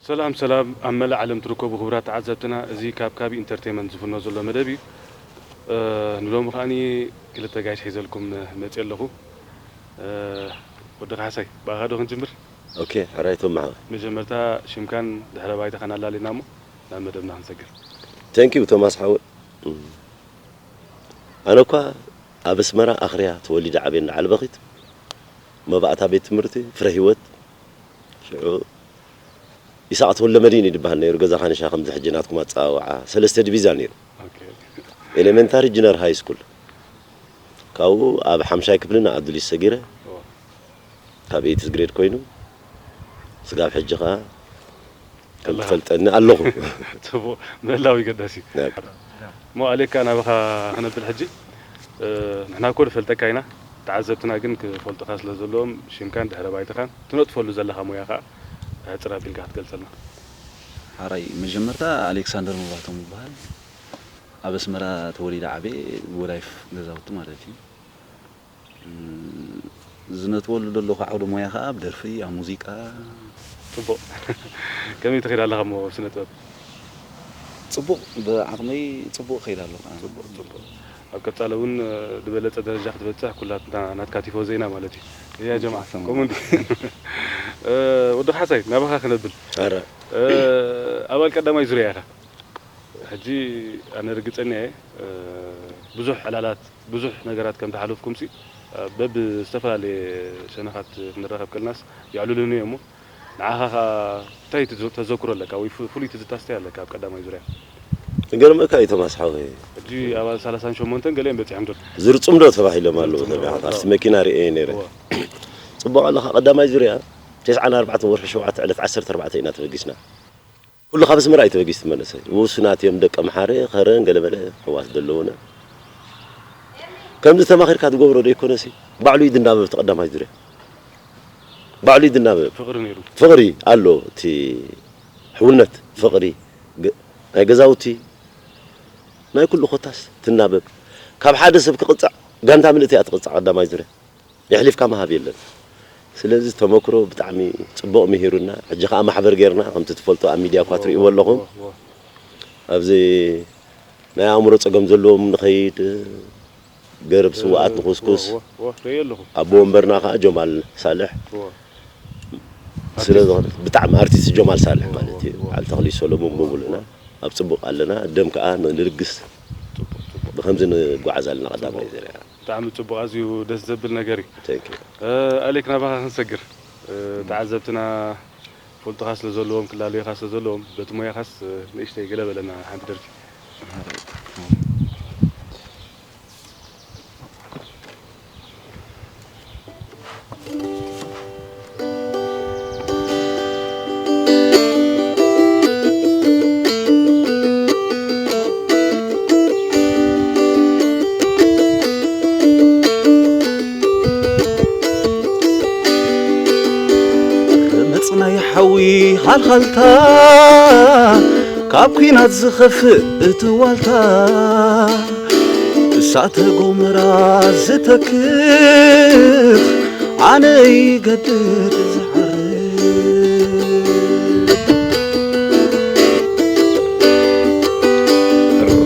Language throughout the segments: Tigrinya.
ሰላም ሰላም፣ ኣብ መላእ ዓለም ትርከቡ ክቡራት ተዓዘብትና፣ እዚ ካብ ካቢ ኢንተርቴይመንት ዝፍኖ ዘሎ መደብ እዩ። እ፣ ንሎሚ ከኣኒ ክልተ ጋይሽ ሒዘልኩም መፅየ ኣለኹ። እ፣ ወዲ ካሕሳይ፣ ብኣኻ ዶ ክንጅምር? ኦኬ፣ ሕራይ ቶም መሓመድ። መጀመርታ ሽምካን ድሕረ ባይታኻን ኣላሊና እሞ ናብ መደብና ክንሰግር። Thank you ቶማስ ሓወይ። ኣነ እኳ ኣብ ኣስመራ ኣኽርያ ተወሊደ ዓብየ እንዳ ዓልበኺት፣ መባእታ ቤት ትምህርቲ ፍረ ህይወት፣ ሽዑ ይስሓቕ ተወልደ መድህን እዩ ዝበሃል ነይሩ። ገዛ ካንሻ ከምዚ ሕጂ ናትኩም ኣጸዋውዓ ሰለስተ ዲቪዛ ነይሩ። ኦኬ። ኤሌመንታሪ፣ ጁነር፣ ሃይ ስኩል። ካብኡ ኣብ ሓምሻይ ክፍሊ ንኣዱሊስ ሰጊረ፣ ኦ። ካብ ኤይትዝ ግሬድ ኮይኑ፣ ስጋብ ሕጂ ኸኣ ከም ኣለኻ። ትፈልጠኒ ኣለኹ። ጽቡቕ፣ ምህላው ይገደስ እዩ። ያ። እሞ ኣሌካ፣ ናባኻ ክነብል ሕጂ። እ፣ ንሕና እኮ ንፈልጠካ ኢና፣ ተዓዘብትና ግን ክፈልጡኻ ስለ ዘለዎም፣ ሽምካን ድሕረ ባይታኻን ትነጥፈሉ ዘለኻ ሞያ ኸኣ ሕጽር ኣቢልካ ክትገልጸልና። ሓራይ፣ መጀመርታ ኣሌክሳንደር መብራህቶም ይበሃል። ኣብ ኣስመራ ተወሊደ ዓብየ፣ ጎላይፍ ገዛውቲ ማለት እዩ። እም፣ ዝነጥበሉ ዘለኹ ዓውደ ሞያ ኸኣ ኣብ ደርፊ፣ ኣብ ሙዚቃ። ጽቡቕ። ከመይ ትኸይድ ኣለኻ እሞ ኣብ ስነ ጥበብ? ጽቡቕ፣ ብዓቕመይ ጽቡቕ እኸይድ ኣለኹ። ጽቡቕ፣ ጽቡቕ። ኣብ ቀጻሊ እውን፣ እ፣ ዝበለጸ ደረጃ ክትበጽሕ ኩላትና ናትካ ቲፎዞ ኢና ማለት እዩ። እያ ጀምዓ፣ ሰሙ። ከምኡ እንዲ። እ፣ ወዲ ካሕሳይ፣ ናባኻ ክነብል። ኣረ። እ፣ ኣባል ቀዳማይ ዙርያ ኢኻ። ሕጂ ኣነ ርግጸኛ እየ፣ እ፣ ብዙሕ ዕላላት፣ ብዙሕ ነገራት ከም ዝሓለፍኩምሲ፣ እ፣ በብ ዝተፈላለየ ሸነኻት ክንራኸብ ከለናስ የዕልሉኒ እዮም እሞ፣ ንዓኻ ኸኣ እንታይ ትዝ-፣ ተዘክሮ ኣለካ ወይ ፍ-፣ ፍሉይ ትዝታስ እንታይ ኣለካ ኣብ ቀዳማይ ዙርያ? ክገርመካ እዩ ቶማስ ሓወይ። ሕጂ ኣባል ሰላሳን ሸሞንተን ገሊኦም በጺሖም ዶ? ዝርጹም ዶ ተባሂሎም ኣለዉ ዝርጹም ዶ? ተባሂሎም። ኣብቲ መኪና ርእየ ነይረ። እወ። ጽቡቕ ኣለኻ። ቀዳማይ ዙርያ ተስዓን ኣርባዕተን ወርሒ ሸውዓተ ዕለት ዓሰርተ ኣርባዕተ ኢና ተበጊስና። ኩሉ ካብ ኣስመራ እዩ ተበጊሱ እቲ መንእሰይ። ውሱናት እዮም ደቂ ኣምሓረ፣ ከረን ገለመለ ኣሕዋት ዘለዉና። ከምዚ ተማኺርካ ትገብሮ ዶ ኣይኮነሲ፣ ባዕሉ እዩ ዝናበብ እቲ ቀዳማይ ዙርያ። ባዕሉ እዩ ዝናበብ። ፍቕሪ ነይሩ። ፍቕሪ ኣሎ፣ እቲ ሕውነት፣ ፍቕሪ፣ ገ-፣ ናይ ገዛውቲ፣ ናይ ኩሉ ኮታስ ትናበብ። ካብ ሓደ ሰብ ክቕጻዕ፣ ጋንታ ምልእቲ እያ ትቕጻዕ ቀዳማይ ዙርያ። የሕሊፍካ ምሃብ የለን። ስለዚ ተመክሮ ብጣዕሚ ጽቡቕ ምሂሩና፣ ሕጂ ኸኣ ማሕበር ጌርና፣ ከምቲ ትፈልጡ ኣብ ሚድያ እኳ ትርእይዎ ኣለኹም። እወ፣ እወ። ኣብዚ ናይ ኣእምሮ ጸገም ዘለዎም ንኸይድ፣ ገረብ ስውኣት ንኹስኩስ። እወ፣ እወ፣ እወ፣ ርእየ ኣለኹ። ኣቦ ወንበርና ኸኣ ጀማል ሳልሕ። እወ። ስለ ኣርቲስት። ዝኾነ ብጣዕሚ ኣርቲስት ጀማል ሳልሕ እወ፣ ማለት እዩ። እወ፣ እወ። በዓል ተኽሊ ሰሎሞን እወ፣ ብምሉእና እወ። ኣብ ጽቡቕ ኣለና። ደም ከኣ ንልግስ። ጽቡቕ፣ ጽቡቕ። ብኸምዚ ንጓዓዝ ኣለና ቀዳማይ ዙርያ። ብጣዕሚ ጽቡቕ፣ ኣዝዩ ደስ ዘብል ነገር እዩ። Thank you። እ፣ ኣሌክ፣ ናባኻ ክንሰግር። እ፣ ተዓዘብትና ፈልጡኻ ስለ ዘለዎም፣ ክላለዩኻ ስለ ዘለዎም፣ በቲ ሞያኻስ፣ እ፣ ንእሽተይ ገለ በለና ሓንቲ ደርፊ። ረመጽ ናይ ሓዊ ሃልሃልታ፣ ካብ ኲናት ዝኸፍእ እቲ ዋልታ፣ እሳተ ጎመራ ዝተክኽ ኣነ ይገድድ ዝዓርግ።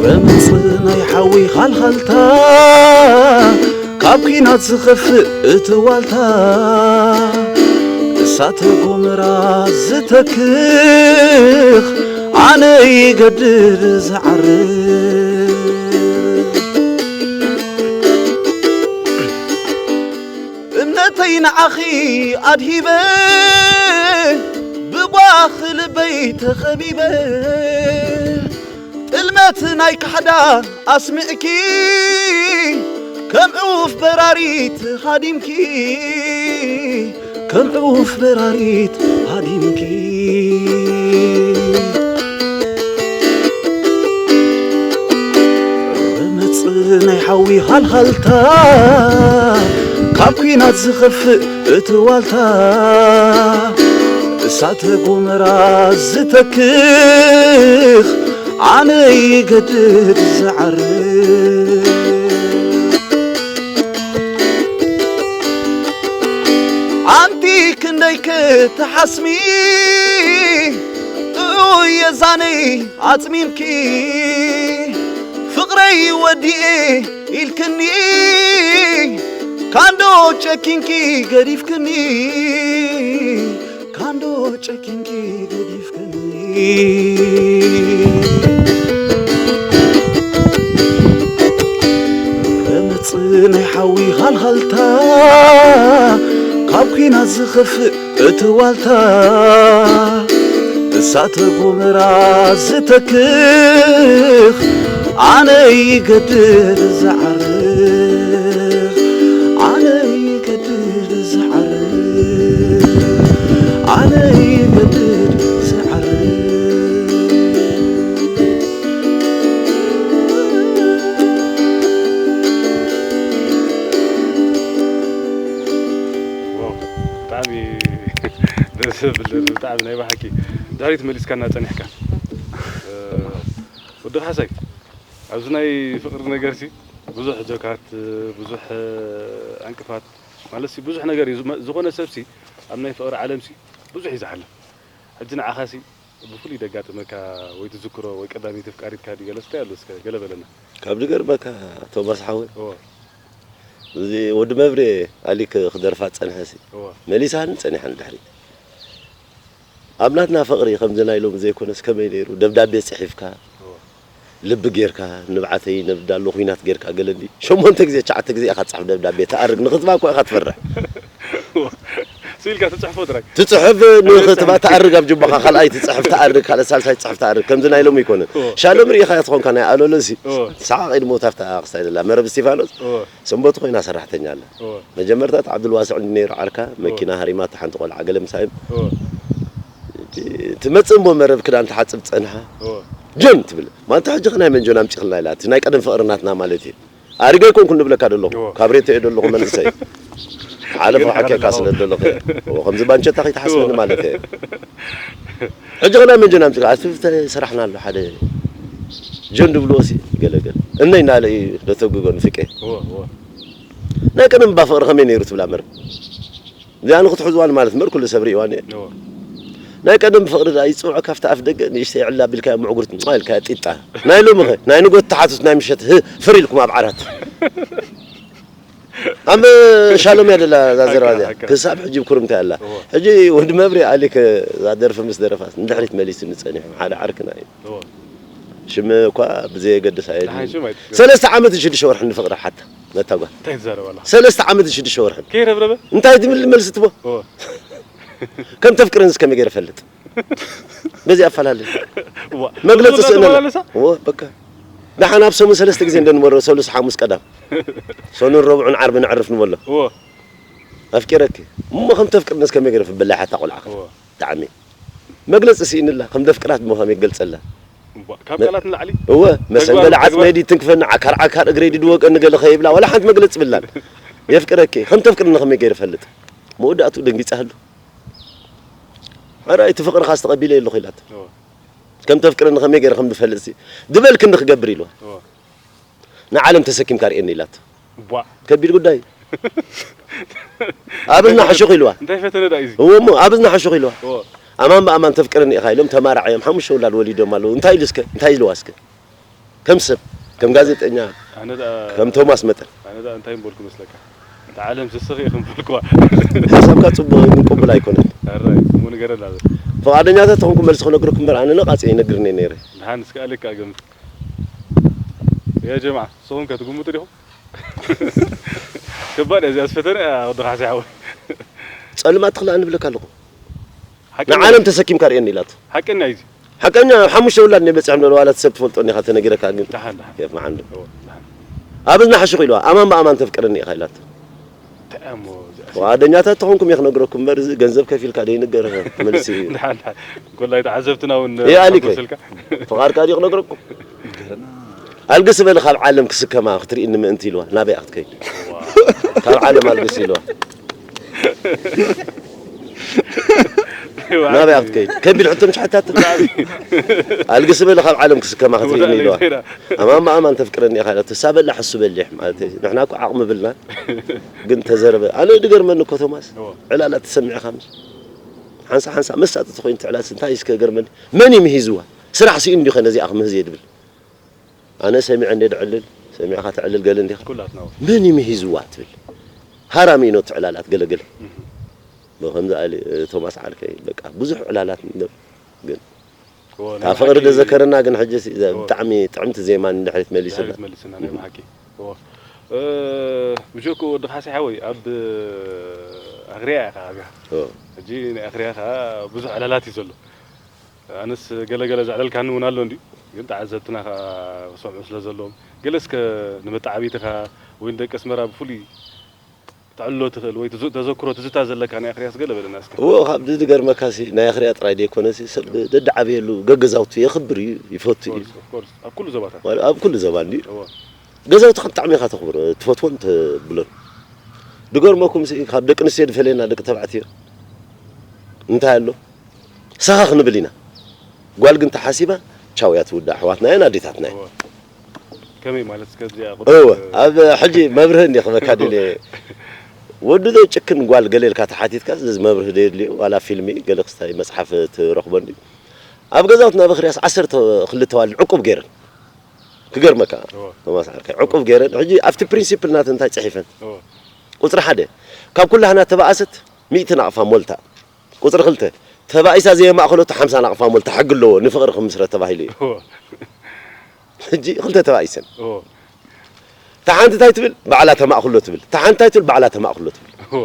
ረመጽ ናይ ሓዊ ሃልሃልታ፣ ካብ ኲናት ዝኸፍእ እቲ ዋልታ፣ እሳተ ጎመራ ዝተክኽ ኣነ ይገድድ ዝዓርግ። እምነተይ ንዓኺ ኣድሂበ፣ ብጓኺ ልበይ ተኸቢበ፣ ጥልመት ናይ ካሕዳ ኣስሚዕኪ፣ ከም ዕዉፍ በራሪት ሃዲምኪ፣ ከም ዕዉፍ በራሪት ሃዲምኪ። ረመጽ ናይ ሓዊ ሃልሃልታ፣ ካብ ኲናት ዝኸፍእ እቲ ዋልታ፣ እሳተ ጎመራ ዝተክኽ ኣነ ይገድድ ዝዓርግ። ኣንቲ ክንደይ ክትሓስሚ፣ የዛነይ ኣጽሚምኪ ፍቕረይ ወዲኤ ኢልክኒ ካንዶ ጨኪንኪ ገዲፍክኒ ካንዶ ጨኪንኪ ገዲፍክኒ ከምጽ ናይ ሓዊ ሃልሃልታ ካብ ኲናት ዝኸፍእ እቲ ዋልታ እሳተ ጎመራ ዝተክኽ ኣነ ይገድል ዝዓርኽ ኣነ ይገድል ዝዓርኽ ኣነ ይገድል ዝዓርኽ ዋው፣ ብጣዕሚ ደስ ዝብል ደርፊ፣ ብጣዕሚ ናይ ብሓቂ ድሕሪት መሊስካና ጸኒሕካ። እ፣ ወዲ ካሕሳይ፣ ኣብዚ ናይ ፍቕሪ ነገርሲ ብዙሕ ጆካት፣ ብዙሕ፣ እ፣ ዕንቅፋት፣ ማለትሲ ብዙሕ ነገር እዩ። ዝመ-፣ ዝኾነ ሰብሲ ኣብ ናይ ፍቕሪ ዓለምሲ ብዙሕ እዩ ዝሓልፍ። ሕጂ ንዓኻሲ ብፍሉይ ደጋጥመካ ወይ ትዝክሮ ወይ ቀዳመይቲ ኣፍቃሪትካ ድዩ ገለስ እንታይ ኣሎ እስከ ገለ በለና። ካብ ዝገርመካ ቶማስ ሓወይ እወ፣ እዚ ወዲ መብሬ ኣሊክ ክደርፋ ዝጸንሐ ሲ እወ፣ መሊሳኒ ጸኒሓ ንድሕሪት። ኣብ ናትና ፍቕሪ ከምዚ ናይ ሎሚ ዘይኮነስ ከመይ ነይሩ ደብዳቤ ጽሒፍካ እወ፣ ልቢ ጌርካ ንብዓተይ ነብዳ ኣሎ ኹናት ጌርካ ገለ እንዲ ሸሞንተ ግዜ ትሽዓተ ግዜ ኢኻ ትጽሕፍ ደብዳቤ ትኣርግ ንኽትባ እኳ ኢኻ ትፈርሕ። ስኢልካ ትጽሕፎ ጥራይ። ትጽሕፍ ንኽትባ ትኣርግ ኣብ ጅባኻ ካልኣይ ትጽሕፍ ትኣርግ ካልእ ሳልሳይ ትጽሕፍ ትኣርግ ከምዚ ናይ ሎሚ ኣይኮነን። ሻሎም ርኢኻያ ትኾንካ ናይ ኣሎሎ ሲ ሳሓቕ ኢሉ ሞት ኣብታ ክስታይ ዘላ መረብ እስቲፋኖስ ሰንበቱ ኮይና ሰራሕተኛ ኣላ። መጀመርታ እቲ ዓብዱልዋስዕ እንዲ ነይሩ ዓርካ መኪና ሃሪማ እታ ሓንቲ ቆልዓ ገለ ምሳይ ትመጽእ እሞ መረብ ክዳን ትሓጽብ ጸንሓ ጆን ትብል ማንታ ሕጂ ከናይ መንጆን ኣምጺኽልና ኢላ እቲ ናይ ቀደም ፍቕሪ ናትና ማለት እዩ። ኣሪገ ኣይኮንኩን ንብለካ ደለኹ እወ። ካብ ሬቶ እየ ደለኹ መንእሰይ ሓለፈ ግን ሓኬካ ሓለፈ ስለ ደለኹ እየ። እወ፣ ከምዚ ባንቸታ ከይትሓስበኒ እወ። ማለት እየ ሕጂ ከና መጀን ኣምፅካ ኣቲ ሰራሕና ኣሎ ሓደ ጆን ድብልዎ ሲ ገለገል እነይ እናለ እዩ ደተጉጎ ንፍቄ እወ፣ እወ። ናይ ቀደም እባ ፍቕሪ ከመይ ነይሩ ትብላ መር እዚኣ ንክትሕዝዋ ማለት እምበር ኩሉ ሰብ ርእይዋ እኒአ እወ። ናይ ቀደም ፍቕሪ ደኣ ይፅውዖ ካብቲ ኣፍ ደገ ንእሽተይ ዕላ ኣቢልካያ ምዕጉርት ማ ኢልካያ ጢጣ ናይ ሎሚ ኸ ናይ ንጎት ተሓቱት ናይ ምሸት ህ ፍር ኢልኩም ኣብ ዓራት ኣብ ሻሎም እያ ደላ እዛ ዘረባ እዚኣ ሓቂ፣ ሓቂ። ክሳብ ሕጂ ብኩርምታ እያ ኣላ እወ። ሕጂ ወዲ መብሪ ኣሊክ እዛ ደርፊ ምስ ደረፋስ ንድሕሪት መሊሱ ንፀኒሑ ሓደ ዓርክና እዩ እወ። ሽም እኳ ብዘየገድስ ኣየ ደሓን ሽም ኣይትጥቀስ። ሰለስተ ዓመትን ሽዱሽተ ወርሕን ንፍቕሪ ሓታ ነታ ጓል እንታይ ትዛረብ ኣለኻ? ሰለስተ ዓመትን ሽዱሽተ ወርሕን ከይረብረበ እንታይ ትብል መልሲ ትቦ እወ። ከም ተፍቅረንስ ከመይ ገይረ ፈልጥ በዚ ኣፈላለ እዋ። መግለፂ እዋ፣ ስእነላ ተመላለሳ? እዎ በቃ ደሓን ኣብ ሰሙን ሰለስተ ግዜ እንደንመሮ ሰሉስ ሓሙስ ቀዳም ሰኑን ረብዑን ዓርቢ ነዕርፍ ንበሎ እዎ። ኣፍቂረኪ እሞ ከም ተፍቅርነስ ከመይ ገይረ ፍበላይ ሓታ ቆልዓ እዎ። ብጣዕሚ መግለፂ ስኢንላ ከም ደፍቅራት እሞ ከመይ ገልፀላ እዋ። ካብ ቃላት ንላዕሊ እወ መሰንገለ ተግባር፣ ዓፅመይ ተግባር። ድዩ ትንክፈኒ ዓካር ዓካር እግረይ ድድወቀኒ ገለ ከይብላ ዋላ ሓንቲ መግለፂ ብላን የፍቅረኪ ከም ተፍቅርኒ ከመይ ገይረ ፈልጥ መወዳእትኡ ደንጊፃ ህሉ ሕራይ እቲ ፍቕርኻስ ተቐቢለ ኣለኹ ኢላት እዎ። ከም ተፍቅረኒ ከመይ ገይረ ከም ዝፈልጥ ሲ ድበል ክንዲ ክገብር ኢልዋ እዎ። ንዓለም ተሰኪምካ ርእየኒ ኢላት ቧ። ከቢድ ጉዳይ ኣብዝና ሓሾኽ ኢልዋ እንታይ ፈተነ ዳ እዩ እዚ? እዎ እሞ ኣብዝና ሓሾኽ ኢልዋ እዎ። ኣማን ብኣማን ተፍቅረኒ ኢኻ ኢሎም ተማራዓዮም ሓሙሽተ ውላድ ወሊዶም ኣለዉ እንታይ ኢሉ እስከ እንታይ ኢልዋ እስከ ከም ሰብ ከም ጋዜጠኛ ኣነ ደኣ ከም ቶማስ መጠን ኣነ ደኣ እንታይ ምበልኩ መስለካ? እታ ዓለም ስስኺ ኢኹም በልኩዋ። ሓሳብካ ጽቡቕ እዩ ግን ቅቡል ኣይኮነን። ኣራይ እሞ ንገረና በል። ፍቓደኛታት ተኾንኩም መልሲ ክነግረኩም እምበር ኣነ ነቓጺ ኣይነግርን እየ ነይረ። ደሓን እስከ ኣሌክ ከኣ ገምት። ያ ጀምዓ ንስኹም ከ ትግምቱ ዲኹም? ከባድ እያ እዚኣ ዝፈተነ እያ ወዲ ካሕሳይ ሓወይ። ጸልማት ትኽልኣ ንብለካ ኣለኹ። ሓቀኛ ንዓለም ተሰኪምካ ርእየኒ ኢላቶ። ሓቀኛ እዩ። ሓቀኛ ኣብ ሓሙሽተ ውላድ ናይ በጽሖም ዘሎ ዋላ ሰብ ትፈልጦ እንዲኻ ተነጊረካ ግን ደሓን ደሓን። የፍ መዓንዱ። እወ፣ ደሓን። ኣብ እዝና ሓሹኽ ኢልዋ ኣማን ብኣማን ተፍቅረኒ ኢኻ ኢላቶ። እንታይ እሞ እዚ ኣስ- ፍቓደኛታት ተኾንኩም እየ ክነግረኩም እምበር እዚ ገንዘብ ከፊልካ ደይንገር መልሲ እዩ። ደሓን ደሓን። ኮላይ ተዓዘብትና እውን እየ ኣሊከ። ተሓጎሰልካ። ፍቓድካ ድዩ ክነግረኩም? ኣልግስ በሊ ካብ ዓለም ክስከማ ክትርእኒ ምእንቲ ኢልዋ ናበይ ክትከይድ ካብ ዓለም ኣልግስ ኢልዋ ናበይ ክትከይድ ከቢድ ሕቶ ምሽ ሓታት ኣልግስ በሊ ካብ ዓለም ክስከማ ክትርእኒ ኢልዋ ኣማን ብኣማን ተፍቅረኒ ኢኻ ኢላቶ ሳበላ ሕሱ በሊሕ ማለት እዩ ንሕና እኮ ዓቕሚ ብልና ግን ተዘረበ ኣነ ድገርመኒ እኮ ቶማስ ዕላላ ትሰሚዕኻ ሓንሳ ሓንሳ መሳጢ ተኾይኑ ትዕላልስ እንታይ እስከ ገርመኒ። መን እዩ ምሂዝዋ? ስራሕ ስኢኑ እንዲኸ ነዚኣ ክምህዝ እየ ድብል። ኣነ ሰሚዐ እንደ ድዕልል፣ ሰሚዕኻ ትዕልል ገለ እንዲኻ። ኩላትና መን እዩ ምሂዝዋ ትብል። ሃራሚ ኢኖ ትዕላላት ገለ ገለ። ብኸምዚ ኣሊ ቶማስ ዓርከይ በቃ ብዙሕ ዕላላት ነብ ግን እዎ፣ እታ ናይ ፍቕሪ ብሓቂ ደዘከረና ግን ሕጂ ሲ- እዛ እዎ። ብጣዕሚ ጥዕምቲ ዜማ ንድሕሪት መሊስና። ድሕሪት መሊስና ናይ ብሓቂ። እዎ። እ፣ ብጀኩ ወዲ ካሴ ሓወይ ኣብ ኣኽርያ ኢኻ ኣብያ። እዎ። ሕጂ ናይ ኣኽርያ ከዓ ብዙሕ ዕላላት እዩ ዘሎ። ኣነስ ገለ ገለ ዘዕለልካኒ እውን ኣሎ እንዲ ግን ተዓዘብትና ከዓ ክሰምዑ ስለ ዘለዎም ገለ እስከ ንመተዓቢትኻ ወይ ንደቂ ኣስመራ ብፍሉይ ተዕልሎ ትኽእል ወይ ትዝ- ተዘክሮ ትዝታ ዘለካ ናይ ኣኽርያስ ገለ በለና እስከ። እዎ ካብ ዝገርመካ ሲ ናይ ኣኽርያ ጥራይ ደይኮነ ሲ ሰብ ደድዓብየሉ ገገዛውቱ የኽብር እዩ ይፈቱ እዩ። Of course፣ ኣብ ኩሉ ዞባታት። ማለት ኣብ ኩሉ ዘባን ድዩ እዎ። ገዛውቲ ከም ብጣዕሚ ኢኻ ተኽብሮ ትፈትዎን ትብሎን። ድገርመኩም ሲ ካብ ደቂ ኣንስትዮ ዝፈለየና ደቂ ተባዕትዮ እንታይ ኣሎ? ሰኻ ክንብል ኢና። ጓል ግን ተሓሲባ ቻው እያ ትውዳእ። ኣሕዋትና እየን ኣዴታትና እየን። እዎ። ከመይ ማለት እስከ እዚኣ እወ ኣብ ሕጂ መብርህ እንዲ ክበካ ድልየ ወዲ ዶ ጭክን ጓል ገለ ኢልካ ተሓቲትካ እዚ መብርህ ዶ የድልዮ ዋላ ፊልሚ ገለ ክስታይ መፅሓፍ ትረኽቦ እንዲ ኣብ ገዛውትና በኽርያስ ዓሰርተ ክልተ ዋልድ ዕቁብ ገይረን ክገርመካ እወ። ቶማስ ዓርከይ ዕቁብ ገይረን ሕጂ ኣብቲ ፕሪንሲፕል ናተን እንታይ ፅሒፈን እዎ። ቁፅሪ ሓደ ካብ ኩላህና ተባኣሰት ሚእቲ ናቕፋ ሞልታ ቁፅሪ ክልተ ተባኢሳ ዘየማእኸለቶ ሓምሳ ናቕፋ ሞልታ ሕጊ ኣለዎ ንፍቕሪ ክምስረት ተባሂሉ እዩ እዎ። ሕጂ ክልተ ተባኢሰን እዎ። እታ ሓንቲ እንታይ ትብል ባዕላ ተማእክሎ ትብል እታ ሓንቲ እንታይ ትብል ባዕላ ተማእክሎ ትብል እዎ።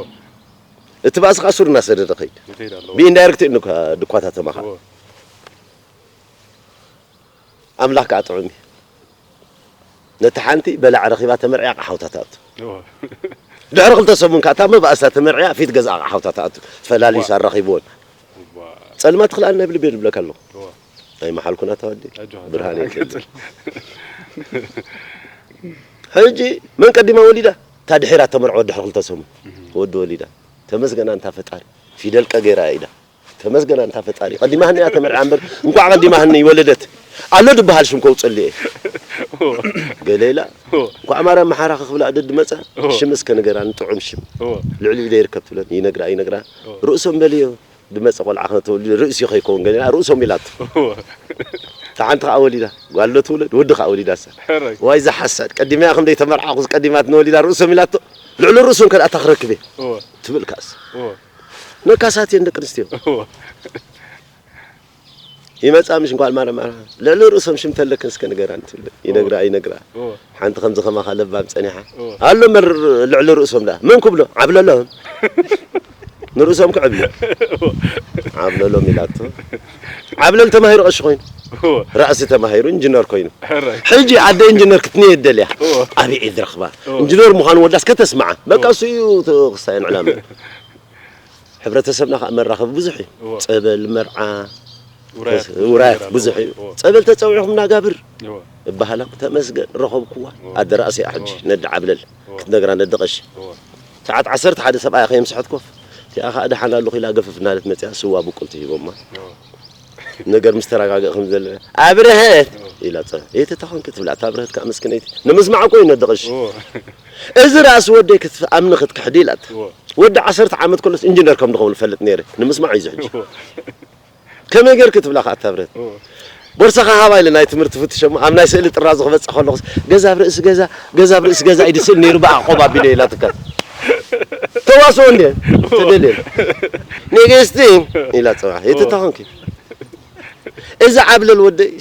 እቲ ባእሲ ከዓ ሱር እናሰደደ ከይድ ይኸይድ ኣለዎ። ብኢንዳይሬክት እዩ እኳ ድኳታ ተማኻ እዎ። ኣምላኽ ከዓ ጥዑም እዩ ነቲ ሓንቲ በላዕ ረኺባ ተመርዕያ ኣቕሓውታ ትኣቱ እዎ። ድሕሪ ክልተ ሰሙን ከዓ እታ መባእሳ ተመርዕያ ፊት ገዛ ኣቕሓውታ ትኣቱ ፈላሊሳ ኣራኺብዎን እዋ። ጸልማት ትኽልኣልና ይብል ቤት ይብለካ ኣለኹ እዎ። ኣይመሓልኩና ተዋዲ ኣጆኻ፣ ብርሃን ኣጆኻ፣ ይፈልጥ ቀጽል። ሕጂ መን ቀዲማ ወሊዳ እታ ድሒራ ተመርዖ ድሕሪ ክልተ ሰሙን ወዲ ወሊዳ ተመስገን ኣንታ ፈጣሪ ፊደል ቀ ገይራ እያ ኢዳ ተመስገን ኣንታ ፈጣሪ ቀዲማህኒ እያ ተመርዓ እምበር እንኳዕ ቀዲማህኒ ይወለደት ኣሎ ድበሃል ሽም ከውፅል እየ ገለ ኢላ እንኳዕ ማርያም መሓራ ክብላ ደድ መፃ ሽም እስከ ንገራኒ ጥዑም ሽም ልዕሊኡ ዘይርከብ ትብለኒ ይነግራ ይነግራ ርእሶም በልዮ ድመፀ ቆልዓ ከነተወልድ ርእሲ ከይከውን ገለ ኢላ ርእሶም ኢላቶ እታ ሓንቲ ከዓ ወሊዳ ጓል ዶ ትውለድ ወዲ ከዓ ወሊዳ ሳ ሕራይ። ዋይ ዝሓሳድ ቀዲመያ ከም ዘይተመርዓኹስ ቀዲማትኒ ወሊዳ ርእሶም ኢላቶ ልዕሊ ርእሶም ከድኣታ ክረክብ እየ እወ። ትብል ከኣስ እወ። ነካሳት እየን ደቂ ኣንስትዮ እወ። ይመፃ ምሽ እንኳን ማረ ማረ ልዕሊ ርእሶም ሽም ተለክን እስከ ንገራን ትብል ይነግራ ይነግራ እወ። ሓንቲ ከምዚ ከማኻ ለባም ፀኒሓ እወ። ኣሎ መን ር- ልዕሊ ርእሶም ዳ መን ክብሎ ዓብለሎም ንርእሶም ክዕብሉ ዓብለሎም ኢላቶ ዓብለል ተማሂሩ ቀሺ ኮይኑ እወ። ራእሲ ተማሂሩ ኢንጂነር ኮይኑ ሕራይ። ሕጂ ኣደ ኢንጂነር ክትንየ ደልያ እወ። ኣበይ እየ ዝረኽባ እወ። ኢንጂነር ምዃኑ ወዳስ ከተስምዓ በቃ እሱ እዩ ተ- ክስታየን ዕላማ ሕብረተሰብና ከዓ መራኸቢ ብዙሕ እዩ እወ። ፀበል መርዓ ውራያት ተስ- ውራያት ብዙሕ እዩ እወ። ፀበል ተፀዊዕኹም እናጋብር እወ። እበሃላ ተመስገን ረኸብኩዋ እወ። ኣደ ራእሲ ሕጂ እወ። ነዲ ዓብለል እወ። ክትነግራ ነዲ ቀሺ እወ። ሰዓት ዓሰርተ ሓደ ሰብኣያ ከየምስሐት ኮፍ እቲኣ ከዓ ደሓን ኣለኹ ኢላ ገፍፍ እናለት መፅያ ስዋ ብቁልቲ ሂቦማ እወ። ነገር ምስ ተረጋገእ ከም ዘለ ኣብርሀት ኢላ ፀ የት ተኾንክ ትብላ እታ ኣብርሀት ከዓ መስክነይቲ ንምስማዕ እኮ እዩ ነዲ ቀሺ እወ። እዚ ራእሲ ወደይ ክትኣምኒ ክትክሕዲ ኢላት እወ። ወዲ ዓሰርተ ዓመት ከሎስ ኢንጂነር ከም ንኸውን ፈልጥ ነይረ ንምስማዕ እዩ ዝሕጂ እወ። ከመይ ጌርክ ትብላ ከዓ እታ ብረት እወ። ቦርሳኻ ሃባ ኢለ ናይ ትምህርቲ ፍትሸሞ ኣብ ናይ ስእሊ ጥራዝ ክበፅእ ከለኹስ ገዛ ኣብ ርእሲ ገዛ ገዛ ኣብ ርእሲ ገዛ ኢድስእል ነይሩ ብኣቆብ ኣቢለ ኢላ ትካል ተዋስኦ እንደ ትደልየ ንግስቲ ኢላ ፅባሕ የትታኾንኪ እዚ ዓብለል ወደይ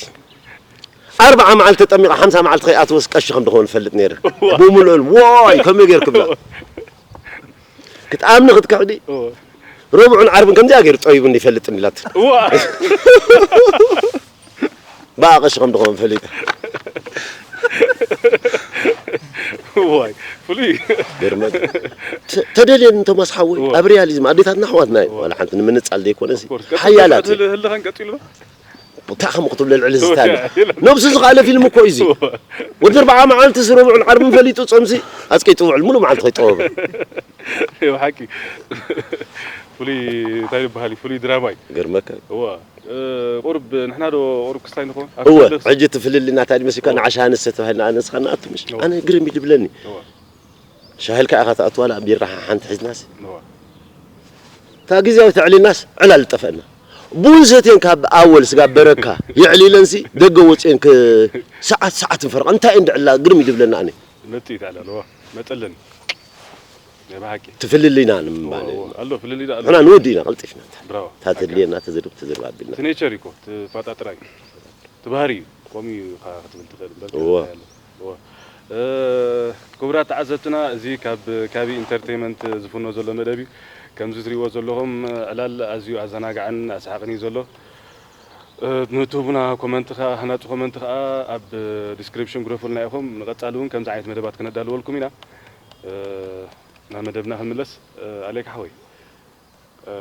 ኣርብዓ መዓልቲ ተጠሚቐ ሓምሳ መዓልቲ ከይኣትወስ ቀሺ ከም ድኸውን ፈልጥ ነይረ ብምልኦል ዋይ ከመይ ጌርክ ብላ ክትኣምኒ ክትክሕዲ እወ። ረቡዕን ዓርብን ከምዚኣ ገይሩ ጠቢቡኒ ይፈልጥን ኢላት እዋ። ብኣ ቀሺ ከም ድኸውን ፈሊጠ ዋይ ፍሉይ ገርመ ተደልየን እንቶም ኣስሓወይ እወ። ኣብ ሪያሊዝም ኣዴታትና ኣሕዋትና እዩ እወ። ዋላ ሓንቲ ንምንጻል ዘይኮነሲ Of course። ቀጥሎ ሓያላት ቀጥሎ ህልኸን ቀጺሉ ዶ? እንታይ ከም ክትብሎ ልዕሊ ዝታለ የለን። ነብሱ ዝኸኣለ ፊልም እኮ እዩ እዚ ወዲ ኣርባዓ መዓልቲ እዚ ረቡዕን ዓርብን ፈሊጡ ጾምሲ ኣስቀይ ጥውዕል ሙሉእ መዓልቲ ከይጠወበ ይኸው ሓቂ ፍሉይ እንታይ ይበሃል እዩ ፍሉይ ድራማ እዩ ገርመካ እዋ እ፣ ቁርብ ንሕና ዶ ቁርብ ክስታይ ንኾን እወ ሕጂ እቲ ፍልልይ ናታ ድመሲካ ንዓሻ ኣነስ ተባሂልና ኣነስኻ ንኣቱ ምሽ እወ። ኣነ ግርም ይድብለኒ እዋ ሻሂልካ ኢኻ ትኣትዋላ ቢራ ሓንቲ ሒዝናሲ እዋ እታ ግዜያዊ ተዕሊልናስ ዕላል ዝጠፈአና። ቡን ሰትየን ካብ ኣወል ስጋብ በረካ የዕሊለንሲ ደገ ወፅየን ክ-፣ ሰዓት ሰዓት ንፈርቓ። እንታይ እንድዕላ ግርም እዩ ዝብለና ኣነ። መጥኢት ኣለዎ። መጠለን። ናይ ብሓቂ። ትፍልልይና ንምባል። እዎ፣ እዎ። ኣሎ፣ ፍልልይ ኣሎ። ንሕና ንወዲ ኢና ቀልጢፍና። ብራቮ። እታ ተድልየና ተዘርብ፣ ተዘርብ ኣቢልና። እቲ ኔቸር እዩ እኮ፣ እቲ ፋጣ ጥራይ። እቲ ባህሪ እዩ። ከምኡ እዩ ኢኻ ክትብል ትኽእል እምበር እዎ። ካልእ እንታይ ኣሎ? እዎ። እ፣ ክቡራት ተዓዘብትና፣ እዚ ካብ ካቢ ኢንተርቴይመንት ዝፍኖ ዘሎ መደብ እዩ። ከምዚ ትሪእዎ ዘለኹም ዕላል ኣዝዩ ኣዘናጋዕን ኣስሓቕን እዩ ዘሎ። እ፣ ንትህቡና ኮመንት ኸኣ፣ ሃናጺ ኮመንት ኸኣ ኣብ ዲስክሪፕሽን ግደፉልና ኢኹም። ንቐጻሊ እውን ከምዚ ዓይነት መደባት ክነዳልወልኩም ኢና። እ፣ ናብ መደብና ክንምለስ፣ እ፣ ኣሌካ ሓወይ፣ እ፣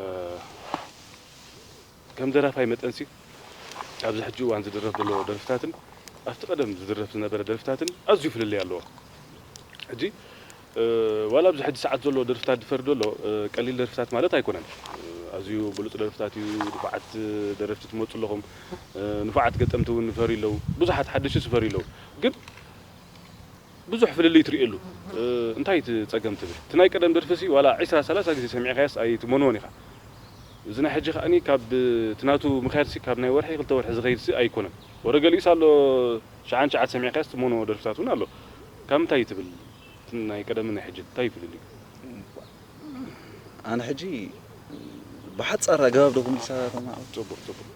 ከም ደራፋይ መጠንሲ ኣብዚ ሕጂ እዋን ዝድረፍ ዘሎ ደርፍታትን ኣብቲ ቀደም ዝድረፍ ዝነበረ ደርፍታትን ኣዝዩ ፍልልይ ኣለዎ። ሕጂ፣ እ፣ ዋላ ኣብዚ ሕጂ ሰዓት ዘሎ ደርፍታት ዝፈሪ ዘሎ፣ እ፣ ቀሊል ደርፍታት ማለት ኣይኮነን። እ፣ ኣዝዩ ብሉጽ ደርፍታት እዩ። ንፉዓት ደረፍቲ ትመጹ ኣለኹም። እ፣ ንፉዓት ገጠምቲ እውን ይፈርዩ ኣለዉ። ብዙሓት ሓደሽቲ ይፈርዩ ኣለዉ። ግን ብዙሕ ፍልልይ ትርእየሉ። እ፣ እንታይ እቲ ጸገም ትብል? እቲ ናይ ቀደም ደርፊሲ ዋላ ዒስራ ሰላሳ ግዜ ሰሚዕካዮስ ኣይትመንዎን ኢኻ። እዚ ናይ ሕጂ ከኣኒ ካብ እቲ ናቱ ምኽያድሲ ካብ ናይ ወርሒ ክልተ ወርሒ ዝኸይድሲ ኣይኮነን። ወረ ገሊኡስ ኣሎ፣ ሸዓን ሸዓት ሰሚዕካዮስ ትመንዎ ደርፍታት እውን ኣሎ። ካብ ምንታይ ትብል? እቲ ናይ ቀደምን ናይ ሕጂ እንታይ እዩ ፍልልዩ? ኣነ ሕጂ ብሓጻር ኣገባብ ዶ ክምልሳ ከማዕብል? ጽቡቕ፣ ጽቡቕ።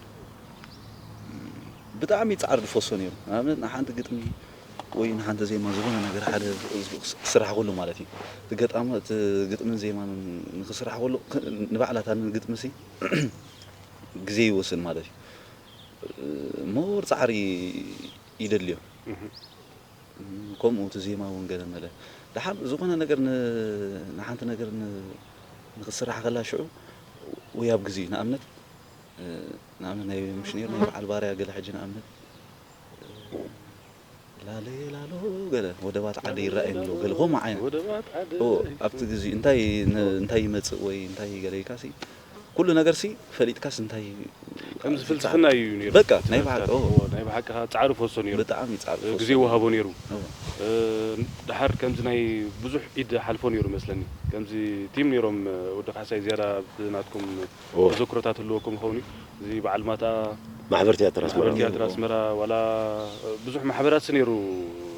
ብጣዕሚ ጻዕሪ ዝፈሶ ነይሩ። ንኣብነት ንሓንቲ ግጥሚ ወይ ንሓንቲ ዜማ ዝኾነ ነገር ሓደ ክስራሕ ከሎ ማለት እዩ። እቲ ገጣሚ፣ እቲ ግጥምን ዜማን ንክስራሕ ከሎ፣ ክ-፣ ንባዕላ እታ ግጥሚ ሲ ግዜ ይወስድ ማለት እዩ። ሞር ጻዕሪ ይደልዮ። እህ። ከምኡ እቲ ዜማ እውን ገለ መለ። ደሓር ዝኾነ ነገር ን-፣ ንሓንቲ ነገር ን-፣ ንክስራሕ ከላ ሽዑ ወይ ኣብ ግዜ ንኣብነት፣ እ፣ ንኣብነት ናይ ምሽ ነይሩ ናይ በዓል ባርያ ገለ ሕጂ ንኣብነት፣ እ፣ ላለ ላሎ ገለ ወደባት ዓዲ ይረኣየኒ ኣሎ ገለ ከምኡ ዓይነት። ወደባት ዓዲ እዎ፣ ይረኣየኒ። ኣብቲ ግዜ እንታይ ን-፣ እንታይ ይመጽእ ወይ እንታይ ገለ ኢልካ ሲ ኩሉ ነገር ሲ ፈሊጥካስ እንታይ ከምዚ ፍልስፍና እዩ ነይሩ። በቃ፣ ናይ ብሓቂ፣ እዎ። እዎ፣ ናይ ብሓቂ ኸዓ ጻዕሪ ፈሶ ነይሩ። ብጣዕሚ ጻዕሪ እ፣ ፈሶ ግዜ ነይሩ። ወሃቦ ነይሩ። እዎ። እ፣ ደሓር ከምዚ ናይ ብዙሕ ኢድ ሓልፎ ነይሩ መስለኒ። ከምዚ ቲም ነይሮም፣ እ፣ ወዲ ካሕሳይ ዝያዳ ኣብቲ ናትኩም እዎ። ተዘክሮታት ህልወኩም ይኸውን እዩ። እዚ በዓል ማታ ማሕበር ቲያትር ኣስመራ። ማሕበር ቲያትር ኣስመራ፣ ዋላ፣ እ፣ ብዙሕ ማሕበራት ነይሩ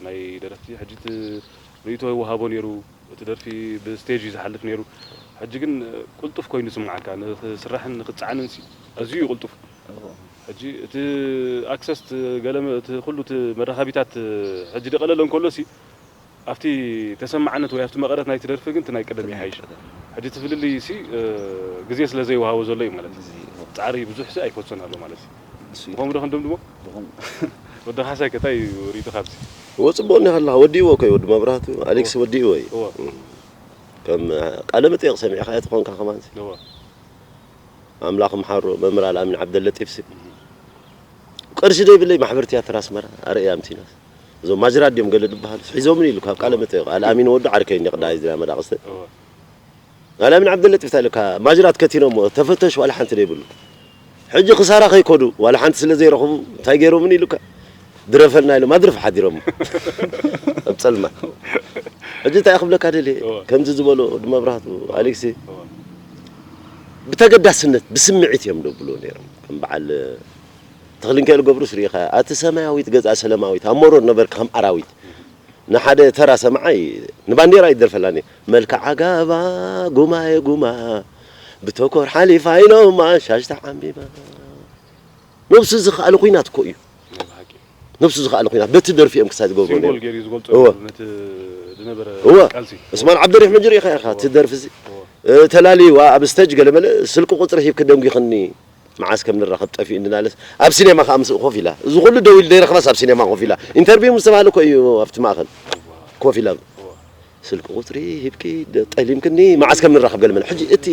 ናይ ደረፍቲ። ሕጂ እቲ ርእይቶ ይወሃቦ ነይሩ። እቲ ደርፊ ብስቴጅ እዩ ዝሓልፍ ነይሩ። ሕጂ ግን ቅልጡፍ ኮይኑ ይስምዓካ። ንኽስራሕን ንኽጸዓንን ሲ ኣዝዩ እዩ ቅልጡፍ። እዎ። ሕጂ እቲ ኣክሰስ፣ እቲ ገለ መ-፣ እቲ ኩሉ እቲ መራኸቢታት ሕጂ ደቐለለ እንከሎ ሲ ኣብቲ ተሰማዕነት ወይ ኣብቲ መቐረት ናይቲ ደርፊ ግን እቲ ናይ ቀደም ይሓይሽ። ቀደም። ሕጂ እቲ ፍልልይ ሲ፣ እ፣ ግዜ ስለ ዘይወሃቦ ዘሎ እዩ ማለት እዩ። ግዜ፣ እዎ። ጻዕሪ ብዙሕ ሲ ኣይፈሶን ኣሎ ማለት እዩ። ንሱ እዩ። ብኸምኡ ዶ ክንድምድሞ? ብኸምኡ። ወዲ ካሕሳይ ከ እንታይ እዩ ርእይቶ ካብዚ? እዎ፣ ጽቡቕ እኒኻ ኣለኻ። ወዲእዎ እኮ እዩ፣ ወዲ መብራህቱ፣ ኣሌክስ እዎ። ወዲእዎ እዩ። እዎ። እም። ከም ቃለ መጠይቕ ሰሚዕካዮ ተኾንካ ከማን። እዎ። ኣምላኽ ምሓሮ፣ መምህር ኣልኣሚን ዓብደለጢፍሲ። እም። ቅርሺ ዘይብለይ ማሕበር ቲያትር ኣስመራ ኣርእያ ኣምቲናስ። እዞም ማጅራት ድዮም ገለ ዝበሃሉ ሒዞምኒ ኢሉ ካብ ቃለ እዎ። መጠይቕ። ኣልኣሚን ወዱ ዓርከይ እንዲ ቅዳይ ዝድያ መዳቕስተ። እዎ። ኣልኣሚን ዓብደለጢፍ እንታይ ኢሉካ? ማጅራት ከቲኖሞ፣ ተፈተሽ ዋላ ሓንቲ ዘይብሉ። ሕጂ ክሳራ ከይከዱ፣ ዋላ ሓንቲ ስለ ዘይረኽቡ፣ እንታይ ገይሮምኒ ኢሉካ? ድረፈልና ኢሎም ኣድርፍ ሓዲሮሞ። ኣብ ጸልማት። ሕጂ እንታይ ክብለካ ደልየ? እወ። ከምዚ ዝበሎ ወዲ መብራህቱ፣ እወ። ኣሌክሲ፣ እወ። ብተገዳስነት፣ ብስምዒት እዮም ደብልዎ ነይሮም። ከም በዓል ተኽሊሚካኤል ገብሩስ ርኢኻ፣ ኣቲ ሰማያዊት ገዛ ሰለማዊት፣ ኣብ መሮር ነበርካ ከም ኣራዊት። ንሓደ ተራ ሰማዓይ ንባንዴራ ይደርፈላኒ። መልክዓ ጋባ ጉማየ ጉማ ብተኮር ሓሊፋ ኢሎማ ሻሽ ተዓምቢባ። ነብሱ ዝኸኣለ ኹናት እኮ እዩ። ናይ ብሓቂ። ነብሱ ዝኸኣለ ኹናት በቲ ደርፊ እዮም ክሳብ ዝገብሩ ሲምቦል ነይሩ። ገይሩ እዩ ዝገልጾ እወ። ነይሩ ነቲ ዝነበረ እወ። ቃልሲ። ዑስማን ዓብደሪሕም ሕጂ ርኢኻ ኢኻ እቲ እወ። ደርፊ እዚ። እወ። እ፣ ተላልይዋ ኣብ ስቴጅ ገለመለ ስልኪ ቁጽሪ ሂብኪ ደንጒኽኒ። መዓስ ከም ንራኸብ ጠፊኡ እንድናለስ ኣብ ሲኔማ ከኣ ምስኡ ኮፍ ኢላ። እዚ ኩሉ ደው ኢሉ ዘይረኽባስ ኣብ ሲኔማ ኮፍ ኢላ። ኢንተርቪው ምስ ተባህለ እኮ እዩ ኣብቲ ማእከል ኮፍ ኢላ። ስልኪ ቁጽሪ ሂብኪ ደ-፣ ጠሊምክኒ መዓስ ከም ንራኸብ ገለ መለ። ሕጂ እቲ